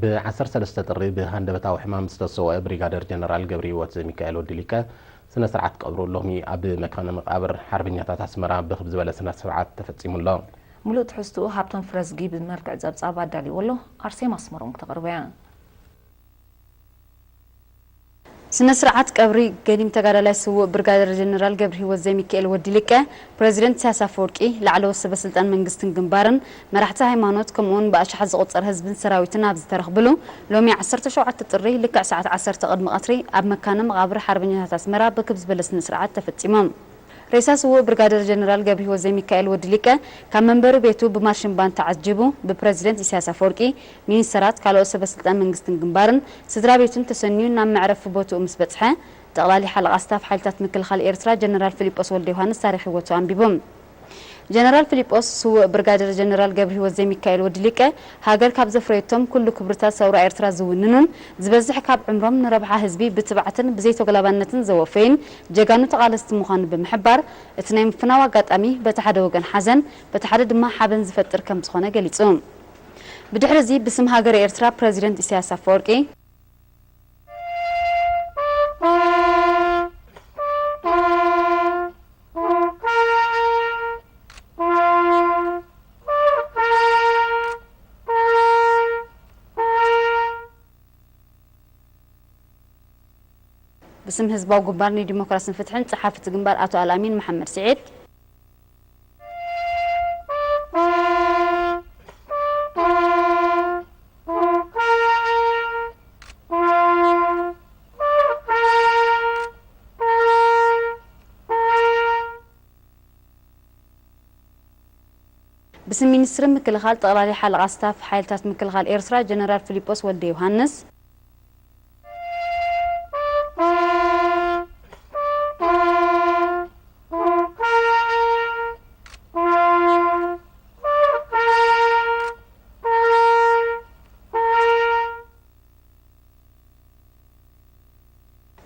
ብ ዓሰርተ ሰለስተ ጥሪ ብሃንደበታዊ ሕማም ዝተሰወአ ብሪጋደር ጀነራል ገብረሂወት ዘሚካኤል ወዲ ሊቀ ስነ ስርዓት ቀብሩ ሎሚ ኣብ መካነ መቃብር ሓርበኛታት ኣስመራ ብክብ ዝበለ ስነ ስርዓት ተፈጺሙ ኣሎ። ሙሉእ ትሕዝትኡ ሃብቶም ፍረዝጊ ብመልክዕ ጸብጻብ ኣዳልይዎ ኣሎ። ኣርሴማ ኣስመሮም ክተቕርቦ እያ። ስነ ስርዓት ቀብሪ ገዲም ተጋዳላይ ስዉእ ብርጋደር ጀነራል ገብረሂወት ዘሚካኤል ወዲ ሊቀ፣ ፕረዚደንት ኢሳያስ ኣፈወርቂ፣ ላዕለዎት ሰበ ስልጣን መንግስትን ግንባርን፣ መራሕቲ ሃይማኖት፣ ከምኡውን ብኣሽሓት ዝቑጸር ህዝብን ሰራዊትን ኣብ ዝተረኽብሉ፣ ሎሚ ዓሰርተ ሸውዓተ ጥሪ ልክዕ ሰዓት ዓሰርተ ቅድሚ ቀትሪ ኣብ መካነ መቓብር ሓርበኛታት ኣስመራ ብክብ ዝበለ ስነ ስርዓት ተፈጺሞም። ሬሳ ስዉእ ብርጋደር ጀነራል ገብረሂወት ዘሚካኤል ወዲ ሊቀ ካብ መንበሪ ቤቱ ብማርሽን ባንድ ተዓጂቡ ብፕረዚደንት ኢሳያስ ኣፈወርቂ፣ ሚኒስተራት፣ ካልኦት ሰበ ስልጣን መንግስትን ግንባርን ስድራ ቤቱን ተሰንዩ ናብ መዕረፊ ቦትኡ ምስ በጽሐ፣ ጠቕላሊ ሓለቓ ስታፍ ሓይልታት ምክልኻል ኤርትራ ጀነራል ፊሊጶስ ወልደ ዮሃንስ ታሪኽ ህይወቱ ኣንቢቡ። ጀነራል ፊሊጶስ፣ ስዉእ ብርጋደር ጀነራል ገብረሂወት ዘሚካኤል ወዲ ሊቀ፣ ሃገር ካብ ዘፍረየቶም ኩሉ ክብርታት ሰውራ ኤርትራ ዝውንኑን፣ ዝበዝሕ ካብ ዕምሮም ንረብሓ ህዝቢ ብትብዓትን ብዘይተጎላባነትን ዘወፈዩን ጀጋኑ ተቓለስቲ ምዃኑ ብምሕባር፣ እቲ ናይ ምፍናው ኣጋጣሚ በቲ ሓደ ወገን ሓዘን፣ በቲ ሓደ ድማ ሓበን ዝፈጥር ከም ዝኾነ ገሊጹ። ብድሕሪ እዚ ብስም ሃገረ ኤርትራ ፕረዚደንት ኢሳያስ ኣፈወርቂ፣ ብስም ህዝባዊ ግንባር ንዲሞክራስን ፍትሕን ጸሓፊ እቲ ግንባር ኣቶ ኣልኣሚን መሓመድ ስዒድ፣ ብስም ሚኒስትሪ ምክልኻል፣ ጠቕላሊ ሓለቓ ስታፍ ሓይልታት ምክልኻል ኤርትራ ጀነራል ፊሊጶስ ወልደ ዮሃንስ፣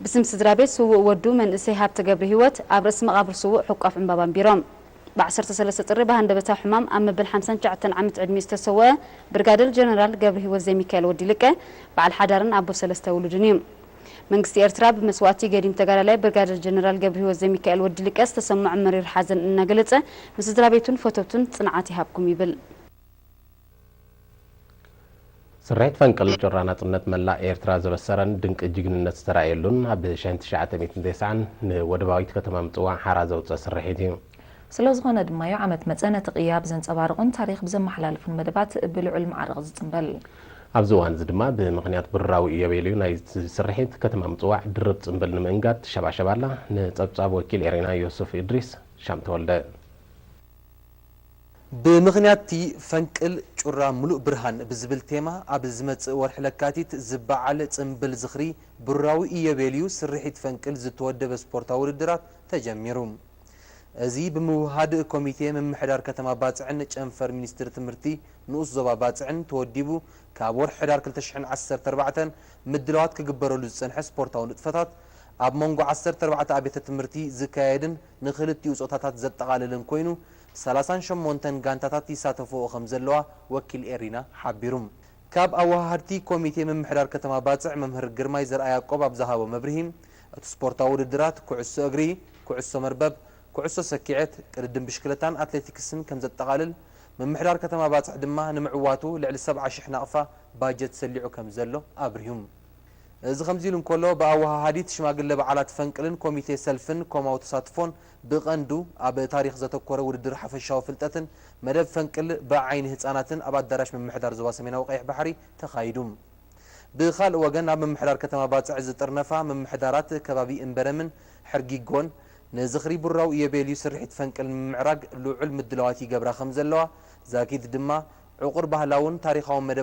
ብስም ስድራ ቤት ስዉእ ወዱ መንእሰይ ሃብተ ገብረሂወት ኣብ ርእሲ መቓብር ስዉእ ሕቋፍ ዕምባባ ኣንቢሮም። ብ ዓሰርተ ሰለስተ ጥሪ ብሃንደበታዊ ሕማም ኣብ መበል ሓምሳን ትሽዓተን ዓመት ዕድሚኡ ዝተሰወአ ብርጋደር ጀነራል ገብረሂወት ዘሚካኤል ወዲ ሊቀ በዓል ሓዳርን ኣቦ ሰለስተ ውሉድን እዩ። መንግስቲ ኤርትራ ብመስዋእቲ ገዲም ተጋዳላይ ብርጋደር ጀነራል ገብረሂወት ዘሚካኤል ወዲ ሊቀ ዝተሰምዖ መሪር ሓዘን እናገለጸ፣ ምስ ስድራ ቤቱን ፈተውቱን ጽንዓት ይሃብኩም ይብል። ስርሒት ፈንቅል ጩራ ናጽነት መላእ ኤርትራ ዘበሰረን ድንቂ ጅግንነት ዝተራእየሉን ኣብ ሸንቲ ትሽዓተ ሚእትን ተስዓን ንወደባዊት ከተማ ምጽዋዕ ሓራ ዘውጸ ስርሒት እዩ። ስለ ዝኾነ ድማ እዩ ዓመት መጸ ነቲ ቅያ ብዘንጸባርቑን ታሪኽ ብዘመሓላልፉን መደባት ብልዑል ማዕርቕ ዝጽንበል። ኣብዚ እዋን እዚ ድማ ብምኽንያት ብሩራዊ ኢዮቤልዩ ናይዚ ስርሒት ከተማ ምጽዋዕ ድርብ ጽንብል ንምእንጋድ ትሸባሸብ ኣላ። ንጸብጻብ ወኪል ኤሬና ዮሱፍ ኢድሪስ፣ ሻም ተወልደ። ብምኽንያት እቲ ፈንቅል ጩራ ምሉእ ብርሃን ብዝብል ቴማ፣ ኣብ ዝመጽእ ወርሒ ለካቲት ዝበዓል ጽምብል ዝኽሪ ብሩራዊ ኢዮቤልዩ ስርሒት ፈንቅል ዝተወደበ ስፖርታዊ ውድድራት ተጀሚሩ። እዚ ብምውህሃድ ኮሚቴ ምምሕዳር ከተማ ባጽዕን ጨንፈር ሚኒስትሪ ትምህርቲ ንኡስ ዞባ ባጽዕን ተወዲቡ፣ ካብ ወርሒ ሕዳር ክልተ ሽሕን ዓሰርተ ኣርባዕተን ምድላዋት ክግበረሉ ዝጸንሐ ስፖርታዊ ንጥፈታት፣ ኣብ መንጎ ዓሰርተ ኣርባዕተ ኣብያተ ትምህርቲ ዝካየድን ንኽልቲኡ ጾታታት ዘጠቓልልን ኮይኑ፣ ሰላሳን ሸሞንተን ጋንታታት ይሳተፍኦ ከም ዘለዋ ወኪል ኤሪና ሓቢሩ። ካብ ኣወሃሃድቲ ኮሚቴ ምምሕዳር ከተማ ባጽዕ መምህር ግርማይ ዘርኣያቆብ ኣብ ዝሃቦ መብርሂ፣ እቲ ስፖርታዊ ውድድራት ኩዕሶ እግሪ፣ ኩዕሶ መርበብ፣ ኩዕሶ ሰኪዔት፣ ቅድድም ብሽክለታን ኣትሌቲክስን ከም ዘጠቓልል፣ ምምሕዳር ከተማ ባጽዕ ድማ ንምዕዋቱ ልዕሊ ሰብዓ ሽሕ ናቕፋ ባጀት ሰሊዑ ከም ዘሎ ኣብሪሁ። እዚ ከምዚ ኢሉ እንከሎ፣ ብኣወሃሃዲት ሽማግለ በዓላት ፈንቅልን ኮሚቴ ሰልፍን ኮማዊ ተሳትፎን ብቐንዱ ኣብ ታሪኽ ዘተኮረ ውድድር ሓፈሻዊ ፍልጠትን መደብ ፈንቅል ብዓይኒ ህጻናትን ኣብ ኣዳራሽ ምምሕዳር ዞባ ሰሜናዊ ቀይሕ ባሕሪ ተኻይዱ። ብኻልእ ወገን፣ ኣብ ምምሕዳር ከተማ ባጽዕ ዝጥርነፋ ምምሕዳራት ከባቢ እምበረምን ሕርጊጎን ንዝኽሪ ብሩራዊ ኢዮቤልዩ ስርሒት ፈንቅል ንምምዕራግ ልዑል ምድላዋት ይገብራ ከም ዘለዋ፣ ዛጊድ ድማ ዕቑር ባህላውን ታሪኻውን መደብ